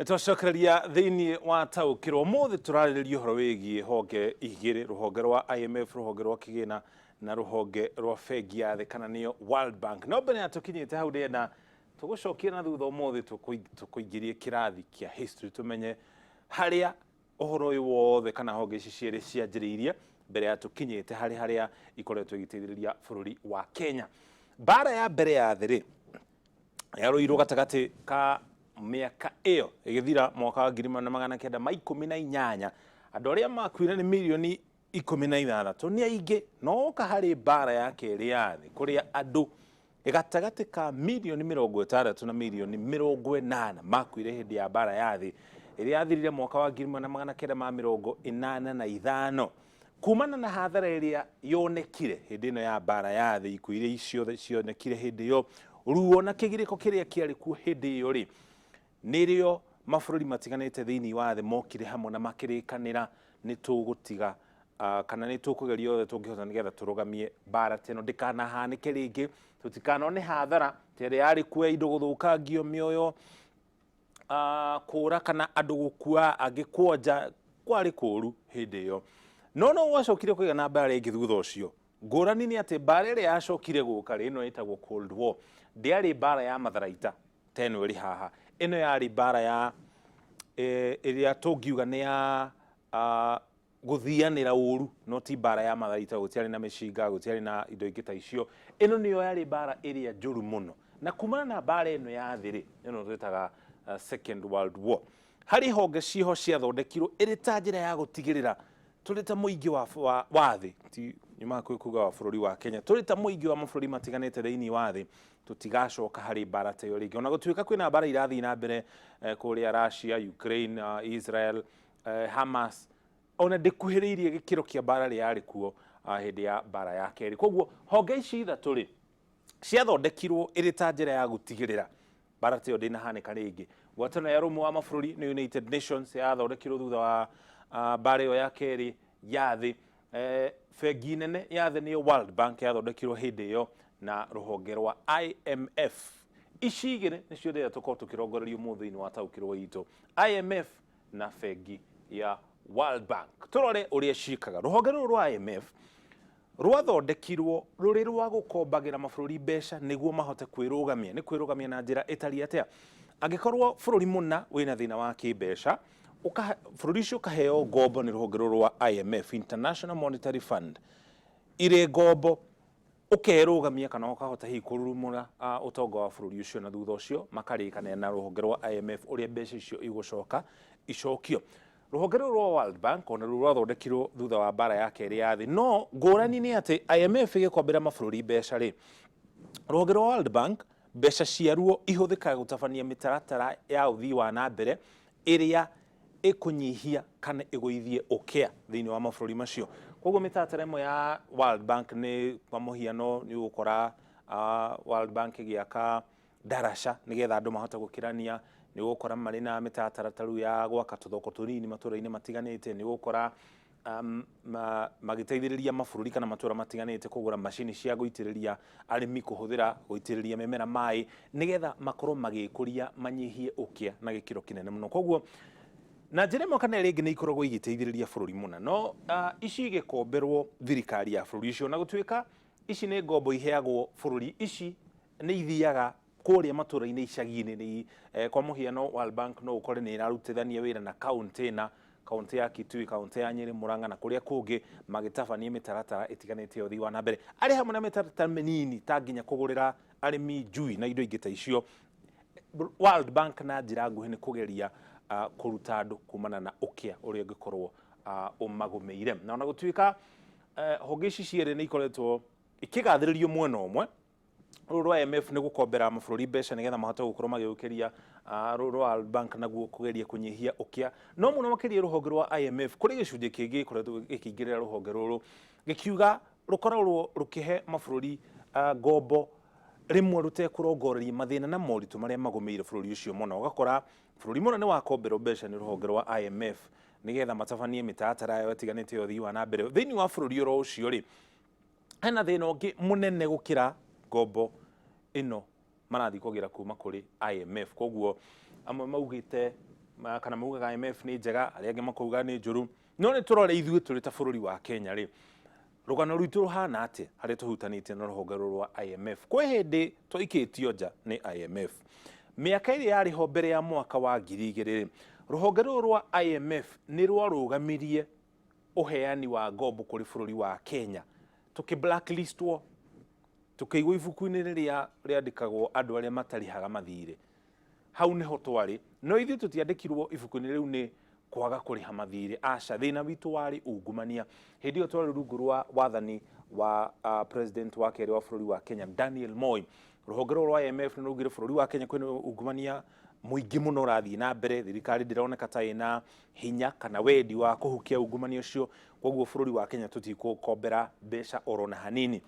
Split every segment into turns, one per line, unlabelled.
Nĩtwacokereria thĩinĩ wa Taũkĩrwo. Ũmũthĩ tũrarĩrĩria ũhoro wĩgiĩ honge igĩrĩ, rũhonge rwa IMF, rũhonge rwa kĩgĩna na rũhonge rwa bengi ya thĩ kana nĩyo World Bank. No mbere ya tũkinyĩte hau ndĩrenda tũgũcokie na thutha ũmũthĩ tũkũingĩrie kĩrathi kĩa history tũmenye harĩa ũhoro ũyũ wothe kana honge ici cierĩ cianjĩrĩirie mbere ya tũkinyĩte harĩ harĩa ikoretwo igĩteithĩrĩria bũrũri wa Kenya. Mbara ya mbere ya thĩ rĩ, yarũirwo gatagatĩ ka mĩaka ĩyo ĩgĩthira mwaka wa 1918. Andũ arĩa makuire nĩ mirioni 16, nĩ aingĩ. No oka harĩ mbara ya kerĩ ya thĩ kũrĩa andũ gatagatĩ ka mirioni 60 na mirioni 80 makuire hĩndĩ ya mbara ya thĩ ĩrĩa yathirire mwaka wa 1985 kumana na hathara ĩrĩa yonekire hĩndĩ ĩno ya mbara ya thĩ. Ikuũ iria ciothe cionekire hĩndĩ ĩyo, ruo na kĩgirĩko kĩrĩa kĩarĩ kuo hĩndĩ ĩyo rĩ, nĩrĩo mabũrũri matiganĩte thĩinĩ wa thĩ mokire hamwe na makĩrĩkanĩra nĩ tũgũtiga kana nĩ tũkũgeria othe tũngĩhota nĩgetha tũrũgamie mbara ta ĩno ndĩkanahanĩke rĩngĩ, tũtikanone hathara ta ĩrĩa yarĩ kuo ya indo gũthũkangio, mĩoyo kũra kana andũ gũkua, angĩ kwonja, kwarĩ kũru hĩndĩ ĩyo. No no gwacokire kũgĩa na mbara ĩngĩ thutha ũcio. Ngũrani nĩ atĩ mbara ĩrĩa yacokire gũka rĩ, ĩno ĩtagwo Cold War, ndĩarĩ mbara ya matharaita ta ĩno ĩrĩ haha. Ĩno yarĩ mbara ya ĩrĩa tũngiuga nĩ ya gũthianĩra ũru, no ti mbara ya matharaita, gũtiarĩ na mĩcinga, gũtiarĩ na indo ingĩ ta icio. Ĩno nĩyo yarĩ mbara ĩrĩa njũru mũno. Na kumana na mbara ĩno ya thĩ rĩ, ĩno twĩtaga Second World War, harĩ honge ciĩho ciathondekirwo ĩrĩ ta njĩra ya gũtigĩrĩra tũrĩ ta mũingĩ wa thĩ, ti nyuma hakuhĩ kuga wa bũrũri wa Kenya, tũrĩ ta mũingĩ wa mabũrũri matiganĩte thĩinĩ wa thĩ, tũtigacoka harĩ mbara ta ĩyo rĩngĩ. Ona gũtuĩka kwĩna mbara irathiĩ na mbere kũrĩa Russia, Ukraine, Israel, Hamas, ona ndĩkuhĩrĩirie gĩkĩro kĩa mbara ĩrĩa yarĩ kuo hĩndĩ ya mbara ya kerĩ. Koguo honge ici ithatũ rĩ, ciathondekirwo ĩrĩ ta njĩra ya gũtigĩrĩra mbara ta ĩyo ndĩnahanĩka rĩngĩ. Ngwatanĩro ya Ũrũmwe wa Mabũrũri nĩ United Nations yathondekirwo thutha wa mbara ĩyo ya kerĩ ya thĩ. Bengi nene ya thĩ nĩyo World Bank yathondekirwo hĩndĩ ĩyo na rũhonge rwa IMF. Ici igĩrĩ nĩcio ndĩrenda tũkorwo tũkĩrongoreria ũmũthĩ thĩinĩ wa Taũkĩrwo itũ, IMF na bengi ya World Bank. Tũrore ũrĩa ciĩkaga. Rũhonge rũrũ rwa IMF rwathondekirwo rũrĩ rwa gũkombagĩra mabũrũri mbeca nĩguo mahote kwĩrũgamia. Nĩ kwĩrũgamia na njĩra ĩtariĩ atĩa? Angĩkorwo bũrũri mũna wĩna thĩna wa kĩmbeca, bũrũri ũcio ũkaheo ngombo nĩ rũhonge rũrũ rwa IMF, International Monetary Fund, irĩ ngombo ũkerũgamia kana ũkahota hihi kũrurumũra ũtonga wa bũrũri ũcio, na thutha ũcio makarĩkanĩra na rũhonge rwa IMF ũrĩa mbeca icio igũcoka icokio. Rũhonge rũrũ rwa World Bank ona ruo rwathondekirwo thutha wa mbara ya kerĩ ya thĩ, no ngũrani nĩ atĩ IMF ĩgĩkombera mabũrũri mbeca rĩ, rũhonge rwa World Bank mbeca ciaruo ihũthĩkaga gũtabania mĩtaratara ya ũthii wa na mbere ĩrĩa ĩkũnyihia kana ĩgũithie ũkĩa thĩinĩ wa mabũrũri macio. Koguo mĩtaratara ĩmwe ya World Bank nĩ kwa mũhiano nĩ ũgũkora World Bank ĩgĩaka ndaraca nĩgetha andũ mahote gũkĩrania, nĩ ũgũkora marĩ na mĩtaratara ta rĩu ya gwaka tũthoko tũnini matũra-inĩ matiganĩte, nĩ ũgũkora magĩteithĩrĩria mabũrũri kana matũra matiganĩte kũgũra macini cia gũitĩrĩria arĩmi kũhũthĩra gũitĩrĩria mĩmera maĩ nĩgetha makorwo magĩkũria manyihie ũkĩa na gĩkĩro kĩnene mũno. Koguo na njĩra ĩmwe kana ĩrĩa ĩngĩ nĩ ikoragwo igĩteithĩrĩria bũrũri mũna, no ici igĩkomberwo thirikari ya bũrũri ũcio, na gũtuĩka ici nĩ ngombo iheagwo bũrũri, ici nĩ ithiaga kũrĩa matũra-inĩ icagi-inĩ. Nĩ kwa mũhiano World Bank no ũkore nĩ ĩrarutithania wĩra na kaũntĩ na kaũntĩ ya Kitui, kaũntĩ ya Nyĩrĩ, Murang'a na kũrĩa kũngĩ, magĩtabania mĩtaratara ĩtiganĩte ya ũthii wa na mbere, arĩ hamwe na mĩtaratara mĩnini ta nginya kũgũrĩra arĩmi njui na indo ingĩ ta icio. World Bank na njĩra nguhĩ nĩ kũgeria kũruta andũ kumana na ũkĩa ũrĩa ũngĩkorwo ũmagũmĩire. Na ona gũtuĩka honge ici cierĩ nĩ ikoretwo ikĩgathĩrĩrio mwena ũmwe, rũrũ rwa IMF nĩ gũkombera mabũrũri mbeca nĩgetha mahote gũkorwo magĩũkĩria, rũrũ rwa World Bank naguo kũgeria kũnyihia ũkĩa, no mũno makĩria rũhonge rwa IMF kũrĩ gĩcunjĩ kĩngĩ gĩkoretwo gĩkĩingĩrĩra rũhonge rũrũ gĩkiuga rũkoragwo rũkĩhe mabũrũri ngombo rĩmwe rũtekũrongoreria mathĩna na moritũ marĩa magũmĩire bũrũri ũcio mũno. Ũgakora bũrũri mũna nĩ wakomberwo mbeca nĩ rũhonge rwa IMF nĩgetha matabanie mĩtaratara yao ĩtiganĩte ya ũthii wa na mbere thĩinĩ wa bũrũri oro ũcio rĩ, hena thĩna ũngĩ mũnene gũkĩra ngombo ĩno marathiĩ kũgĩra kuma kũrĩ IMF. Koguo amwe maugĩte Kana maugaga IMF nĩ njega, arĩa angĩ makauga nĩ njũru. No nĩ tũrore ithuĩ tũrĩ ta bũrũri wa Kenya rĩ, rũgano rwitũ rũhana atĩa harĩa tũhutanĩtie na rũhonge rũrũ rwa IMF? Kwĩ hĩndĩ twaikĩtio nja nĩ IMF. Mĩaka ĩrĩa yarĩ ho mbere ya mwaka wa 2000 rĩ, rũhonge rũrũ rwa IMF nĩ rwarũgamirie ũheani wa ngombo kũrĩ bũrũri wa Kenya. Tũkĩ blacklistwo, tũkĩigwo ibuku-inĩ rĩrĩa rĩandĩkagwo andũ arĩa matarĩhaga mathirĩ. Hau nĩho twarĩ, no ithuĩ tũtiandĩkirwo ibuku-inĩ rĩu nĩ kwaga kũrĩha mathirĩ. Aca, thĩna witũ warĩ ungumania. Hĩndĩ ĩyo twarĩ rungu rwa wathani wa president wa kerĩ wa bũrũri wa Kenya, Daniel Moi. Rũhonge rũrũ rwa IMF nĩ rwaugire bũrũri wa Kenya kwĩna ungumania mũingĩ mũno ũrathiĩ na mbere, thirikari ndĩroneka ta ĩna hinya kana wendi wa kũhukia ungumania ũcio, koguo bũrũri wa Kenya tũtikũkombera mbeca oro na hanini.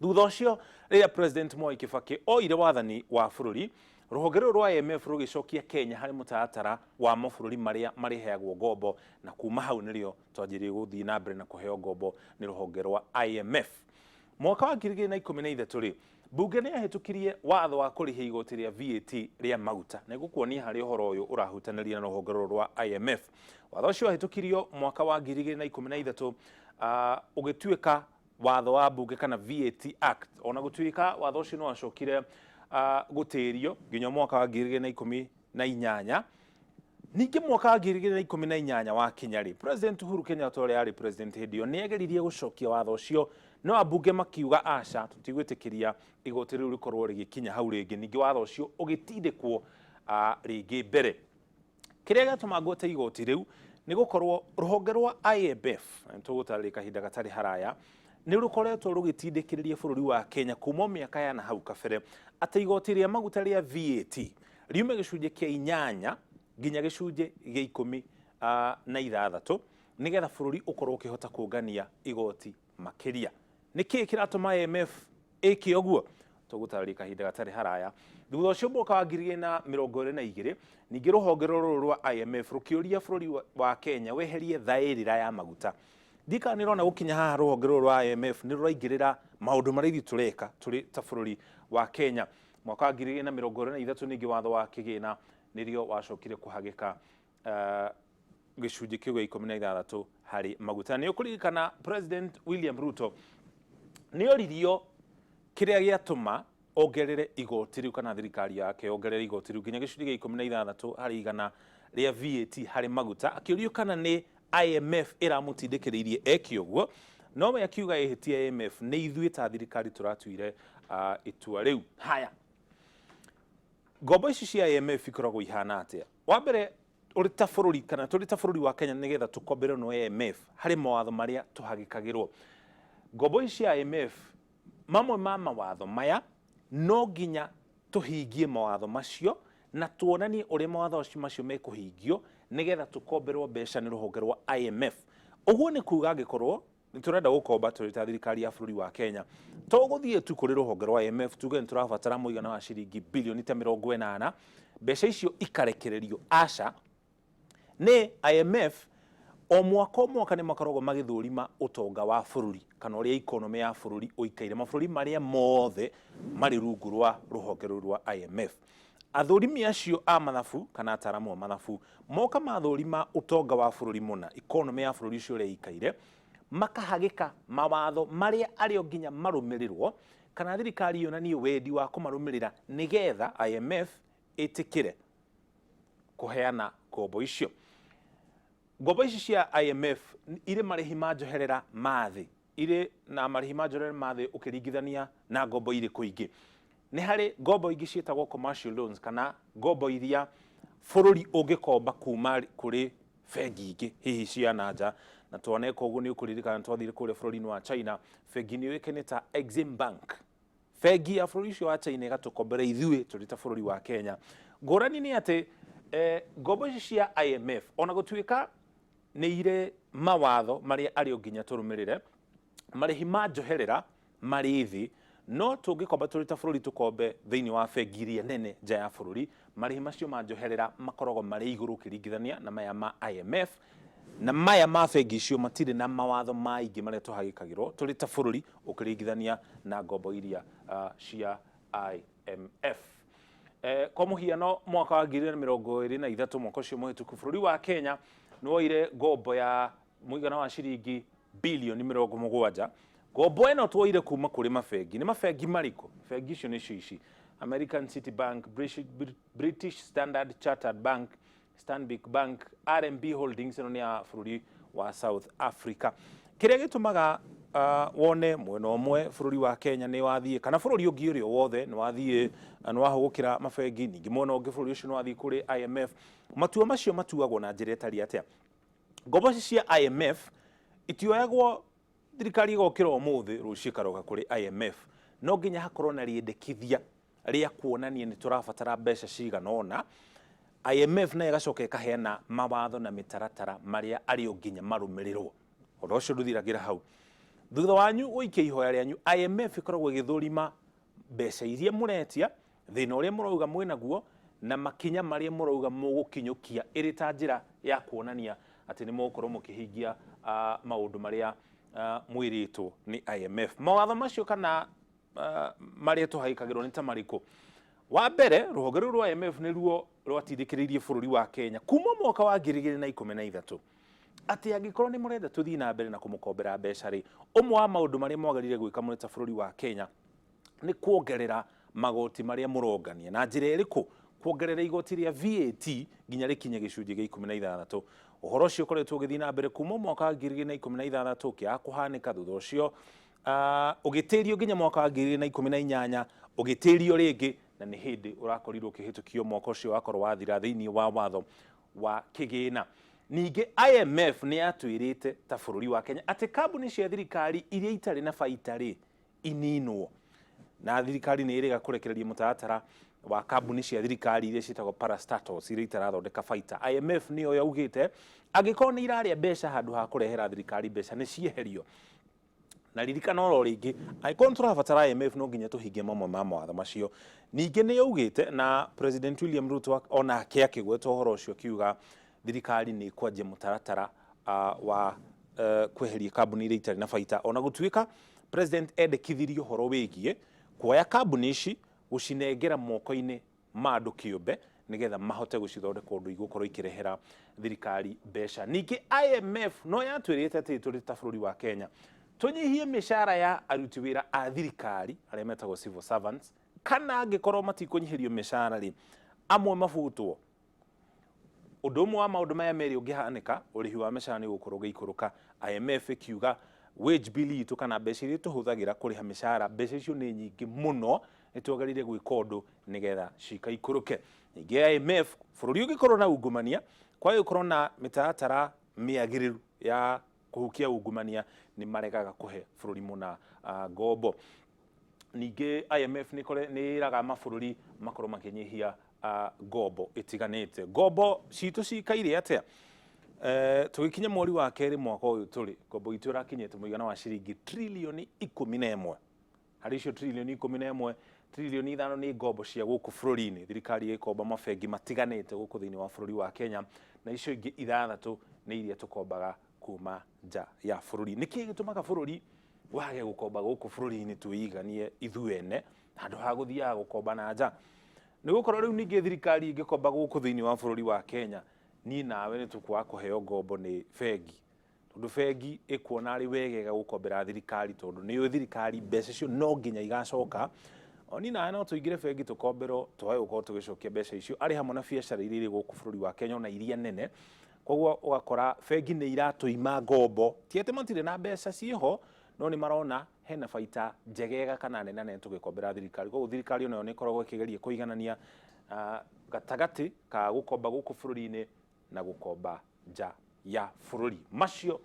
Thutha ũcio rĩrĩa President Mwai Kibaki oire wathani wa bũrũri, rũhonge rũrũ rwa IMF rũgĩcokia Kenya harĩ mũtaratara wa mabũrũri marĩa marĩheagwo ngombo, na kuma hau nĩrĩo twanjirie gũthiĩ na mbere na kũheo ngombo nĩ rũhonge rwa IMF. Mwaka wa 2013 rĩ, mbunge nĩ yahĩtũkirie watho wa kũrĩhia igoti rĩa VAT rĩa maguta, na ĩgũkuonia harĩa ũhoro ũyũ ũrahutanĩria na rũhonge rũrũ rwa IMF. Watho ũcio wahĩtũkirio mwaka wa 2013, ũgĩtuĩka watho wa mbunge kana VAT Act. Ona gũtuĩka watho ũcio nĩ wacokire gũtĩrio nginya mwaka wa 2018. Ningĩ mwaka wa 2018 wakinya rĩ, President Uhuru Kenyatta ũrĩa arĩ president hĩndĩ ĩyo nĩ ageririe gũcokia watho ũcio, no ambunge makiuga aca, tũtigwĩtĩkĩria igoti rĩu rĩkorwo rĩgĩkinya hau rĩngĩ. Ningĩ watho ũcio ũgĩtindĩkwo rĩngĩ mbere. Kĩrĩa gĩatũma ngwete igoti rĩu nĩ gũkorwo rũhonge rwa IMF, na nĩtũgũtarĩria kahinda gatarĩ haraya, nĩ rũkoretwo rũgĩtindĩkĩrĩria bũrũri wa Kenya kuma mĩaka ya na hau kabere atĩ igoti rĩa maguta rĩa VAT riume gĩcunjĩ kĩa 8 nginya gĩcunjĩ gĩa 16 nĩgetha bũrũri ũkorwo ũkĩhota kũngania igoti makĩria. Nĩkĩĩ kĩratũma IMF ĩke ũguo? Tũgũtarĩria kahinda gatarĩ haraya. Thutha ũcio mwaka wa 2022 ningĩ rũhonge rũrũ rwa IMF rũkĩũria bũrũri wa Kenya weherie thaĩrĩra ya maguta. Ndikana nĩrona gũkinya haha rũhonge rũrũ rwa IMF nĩ rũraingĩrĩra maũndũ marĩa ithuĩ tũreka tũrĩ ta bũrũri wa Kenya. Mwaka wa 2023 ningĩ watho wa kĩgĩna nĩrĩo wacokire kũhagĩka gĩcunjĩ kĩu gĩa 16 harĩ maguta. Nĩ ũkũririkana President William Ruto nĩ oririo kĩrĩa gĩatũma ongerere igoti rĩu, kana thirikari yake ongerere igoti rĩu nginya gĩcunjĩ gĩa 16% rĩa VAT harĩ maguta, akĩũrio kana nĩ IMF ĩramũtindĩkĩrĩirie eke ũguo, no we akiuga ĩhĩtia IMF, nĩ ithuĩ ta thirikari tũratuire itua rĩu. Haya, ngombo ici cia IMF ikoragwo ihana atĩa? Wa mbere, ũrĩ ta bũrũri kana tũrĩ ta bũrũri wa Kenya, nĩgetha tũkomberwo nĩ IMF harĩ mawatho marĩa tũhagĩkagĩrwo. Ngombo ici cia IMF, mamwe ma mawatho maya no nginya tũhingie mawatho macio na tuonanie ũrĩa mawatho macio mekũhingio nĩgetha tũkomberwo mbeca nĩ rũhonge rwa IMF. Ũguo nĩ kuga angĩkorwo nĩ tũrenda gũkomba tũrĩ ta thirikari ya bũrũri wa Kenya, to gũthiĩ tu kũrĩ rũhonge rwa IMF tuge nĩ tũrabatara mũigana wa ciringi bilioni ta 80, mbeca icio ikarekererio. Aca, nĩ IMF o mwaka o mwaka nĩ makoragwo magĩthũrima ũtonga wa bũrũri kana ũrĩa economy ya bũrũri ũikaire, mabũrũri marĩa mothe marĩ rungu rwa rũhonge rũu rwa IMF. Athũrimi acio a mathabu kana ataramu a mathabu moka mathũrima ũtonga wa bũrũri mũna, economy ya bũrũri ũcio ũrĩa ĩikaire, makahagĩka mawatho marĩa arĩ o nginya marũmĩrĩrwo kana thirikari yonanie wendi wa kũmarũmĩrĩra nĩgetha IMF ĩtĩkĩre kũheana ngombo icio. Ngombo ici cia IMF irĩ marĩhi ma njoherera ma thĩ, irĩ na marĩhi ma njoherera ma thĩ ũkĩringithania na ngombo irĩkũ ingĩ. Nĩ harĩ ngombo ingĩ ciĩtagwo commercial loans kana ngombo iria bũrũri ũngĩkomba kuma kũrĩ bengi ingĩ hihi cia na nja, na twaneka ũguo nĩ ũkũririkana twathire kũrĩa bũrũri-inĩ wa China, bengi nĩ yũĩkaine ta Exim Bank, bengi ya bũrũri ũcio wa China ĩgatũkombera ithuĩ tũrĩ ta bũrũri wa Kenya. Ngũrani nĩ atĩ ngombo ici cia IMF ona gũtuĩka nĩ irĩ mawatho marĩa arĩ o nginya tũrũmĩrĩre, marĩhi ma njoherera marĩ thĩ, no tũngĩkomba tũrĩ ta bũrũri tũkombe thĩinĩ wa bengi iria nene nja ya bũrũri, marĩhi macio ma njoherera makoragwo marĩ igũrũ ũkĩringithania na maya ma IMF, na maya ma bengi icio matirĩ na mawatho maingĩ marĩa tũhagĩkagĩrwo tũrĩ ta bũrũri ũkĩringithania na ngombo iria cia IMF. Kwa mũhiano, mwaka wa 2023, mwaka ũcio mũhĩtũku, bũrũri wa Kenya nĩ woire ngombo ya mũigana wa ciringi bilioni 70. Ngombo ĩno tuoire kuma kũrĩ mabengi. Nĩ mabengi marĩkũ? Bengi icio nĩcio ici: American City Bank, British Standard Chartered Bank, Stanbic Bank, RMB Holdings, ĩno nĩ ya bũrũri wa South Africa. Kĩrĩa gĩtũmaga wone mwena ũmwe bũrũri wa Kenya nĩ wathiĩ, kana bũrũri ũngĩ ũrĩa wothe nĩ wathiĩ, nĩ wahũgũkĩra mabengi, ningĩ mwena ũngĩ bũrũri ũcio nĩ wathiĩ kũrĩ IMF, matua macio matuagwo na njĩra ĩtariĩ atĩa? Ngombo ici cia IMF itioyagwo thirikari ĩgokĩra ũmũthĩ, rũciũ ĩkaroka kũrĩ IMF. No nginya hakorwo na rĩendekithia rĩa kuonania nĩ tũrabatara mbeca cigana ũna. IMF nayo ĩgacoka ĩkaheana mawatho na mĩtaratara marĩa arĩ o nginya marũmĩrĩrwo. Ũndũ ũcio ndũthiragĩra hau. Thutha wanyu gũikia ihoya rĩanyu, IMF ĩkoragwo ĩgĩthũrima mbeca iria mũretia, thĩna ũrĩa mũrauga mwĩnaguo, na makinya marĩa mũrauga mũgũkinyũkia ĩrĩ ta njĩra ya kuonania atĩ nĩ mũgũkorwo mũkĩhingia maũndũ marĩa mwĩrĩtwo nĩ IMF. Mawatho macio kana marĩa tũhaikagĩrwo nĩ ta marĩkũ? Wa mbere, rũhonge rũu rwa IMF nĩruo rwatindĩkĩrĩirie bũrũri wa Kenya kuma mwaka wa 2013 atĩ angĩkorwo nĩ mũrenda tũthiĩ na mbere na kũmũkombera mbeca rĩ, ũmwe wa maũndũ marĩa mwagĩrĩire gwĩka mũrĩ ta bũrũri wa Kenya nĩ kuongerera magoti marĩa mũrongania. Na njĩra ĩrĩkũ? Kuongerera igoti rĩa VAT nginya rĩkinye gĩcunjĩ gĩa 16. Ũhoro ũcio ũkoretwo ũgĩthiĩ na mbere kuma mwaka wa 2016, ũkĩaga kũhanĩka. Thutha ũcio ũgĩtĩrio nginya mwaka wa 2018, ũgĩtĩrio rĩngĩ, na nĩ hĩndĩ ũrakorirwo ũkĩhĩtũkio mwaka ũcio wakorwo wathira thĩinĩ wa watho wa kĩgĩna. Ningĩ IMF nĩ yatwĩrĩte ta bũrũri wa Kenya atĩ kambuni cia thirikari iria itarĩ na baita rĩ, ininwo, na thirikari nĩ ĩrĩga kũrekereria mũtaratara wa kambuni cia thirikari iria ciĩtagwo parastatals, iria itarathondeka baita. IMF nĩyo yaugĩte angĩkorwo nĩ irarĩa mbeca handũ ha kũrehera thirikari mbeca, nĩ cieherio. Na ririkana oro rĩngĩ, angĩkorwo nĩ tũrabatara IMF, no nginya tũhingie mamwe ma mawatho macio. Ningĩ nĩ yaugĩte, na President William Ruto onake akĩgweta ũhoro ũcio, akiuga thirikari nĩ ĩkwanjia mũtaratara wa kweheria kambuni iria itarĩ na baita, ona gũtuĩka president endekithirie ũhoro wĩgiĩ kuoya kambuni ici gũcinengera moko-inĩ ma andũ kĩũmbe, nĩgetha mahote gũcithondeka ũndũ igũkorwo ikĩrehera thirikari mbeca. Ningĩ IMF no yatwĩrĩte atĩ tũrĩ ta bũrũri wa Kenya tũnyihie mĩcara ya aruti wĩra a thirikari arĩa metagwo civil servants, kana angĩkorwo matikũnyihĩrio mĩcara rĩ, amwe mabutwo. Ũndũ ũmwe wa maũndũ maya merĩ ũngĩhanĩka, ũrĩhi wa mĩcara nĩ ũgũkorwo ũgĩikũrũka. IMF ĩkiuga wage bill itũ, kana mbeca iria tũhũthagĩra kũrĩha mĩcara, mbeca icio nĩ nyingĩ mũno, nĩ twagĩrĩire gwĩka ũndũ nĩgetha cikaikũrũke. Ningĩ IMF, bũrũri ũngĩkorwo na ungumania, kwaga gũkorwo na mĩtaratara mĩagĩrĩru ya kũhukia ungumania, nĩ maregaga kũhe bũrũri mũna ngombo. Ningĩ IMF nĩ ĩraga mabũrũri makorwo makĩnyihia ngombo ĩtiganĩte. Ngombo citũ cikaire atĩa? Tũgĩkinya mweri wa kerĩ mwaka ũyũ tũrĩ, ngombo itũ ĩrakinyĩte mũigana wa ciringi trilioni 11. Harĩ icio trilioni 11, trilioni 5 nĩ ngombo cia gũkũ bũrũri-inĩ, thirikari ĩgĩkomba mabengi matiganĩte gũkũ thĩinĩ wa bũrũri wa Kenya, na icio ingĩ ithathatũ nĩ iria tũkombaga kuma nja ya bũrũri. Nĩkĩ gĩtũmaga bũrũri wage gũkomba gũkũ bũrũri-inĩ, twĩiganie ithuĩ ene, handũ ha gũthiaga gũkomba na nja? Nĩ gũkorwo rĩu ningĩ thirikari ĩngĩkomba gũkũ thĩinĩ wa bũrũri wa Kenya, niĩ nawe nĩ tũkwaga kũheo ngombo nĩ bengi, tondũ bengi ĩkuona arĩ wegega gũkombera thirikari, tondũ nĩ thirikari mbeca icio no nginya igacoka. O niĩ nawe no tũingĩre bengi tũkomberwo, twage gũkorwo tũgĩcokia mbeca icio, arĩ hamwe na biacara iria irĩ gũkũ bũrũri wa Kenya, ona iria nene. Koguo ũgakora bengi nĩ iratũima ngombo. Ti atĩ matirĩ na mbeca, ciĩho, no nĩ marona hena baita njegega kana nene nene tũgĩkombera thirikari. Koguo thirikari onayo nĩ ĩkoragwo ĩkĩgeria kũiganania gatagatĩ ka gũkomba gũkũ bũrũri-inĩ na gũkomba nja ya bũrũri. Macio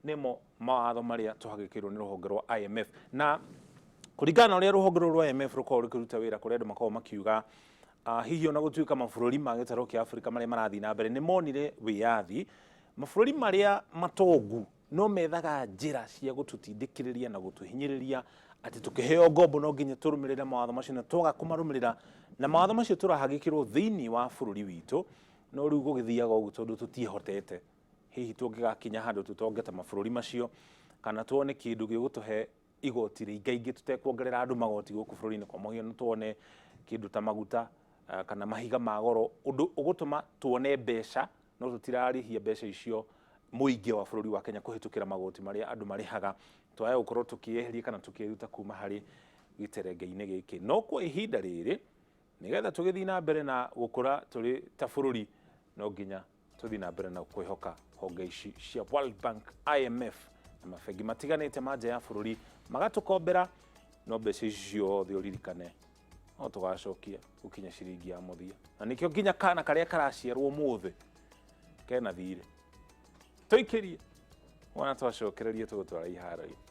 nĩmo mawatho marĩa tũhagĩkĩirwo nĩ rũhonge rwa IMF. Na kũringana na ũrĩa rũhonge rũrũ rwa IMF rũkoragwo rũkĩruta wĩra, kũrĩa andũ makoragwo makiuga hihi ona gũtuĩka mabũrũri ma gĩtarũ kĩa Afrika marĩa marathiĩ na mbere nĩ monire wĩyathi, mabũrũri marĩa matongu no methaga njĩra cia gũtũtindĩkĩrĩria na gũtũhinyĩrĩria atĩ tũkĩheo ngombo no nginya tũrũmĩrĩre mawatho macio, na twaga kũmarũmĩrĩra na mawatho macio tũrahagĩkĩrwo thĩinĩ wa bũrũri witũ. No rĩu gũgĩthiaga ũguo tondũ tũtiĩhotete. Hihi tũngĩgakinya handũ tũtonge ta mabũrũri macio, kana tuone kĩndũ gĩgũtũhe igoti rĩingaingĩ tũtekuongerera andũ magoti gũkũ bũrũri-inĩ, kwa mũhiano tuone kĩndũ ta maguta Kana mahiga ma goro, ũndũ ũgũtũma tuone mbeca, no tũtirarĩhia mbeca icio mũingĩ wa bũrũri wa Kenya kũhĩtũkĩra magoti marĩa andũ marĩhaga. Twaya gũkorwo tũkĩeheria kana tũkĩruta kuma harĩ gĩterenge-inĩ gĩkĩ, no kwa ihinda rĩrĩ, nĩgetha tũgĩthiĩ na mbere na gũkũra tũrĩ ta bũrũri, no nginya tũthiĩ na mbere na kwĩhoka honge ici cia World Bank, IMF na mabengi matiganĩte ma nja ya bũrũri magatũkombera. No mbeca ici ciothe, ũririkane, no tũgacokia gũkinya ciringi ya mũthia, na nĩkĩo nginya kana karĩa karaciarwo ũmũthĩ kena thirĩ. Tũikĩrie wona twacokereria tũgũtwara iharo-inĩ.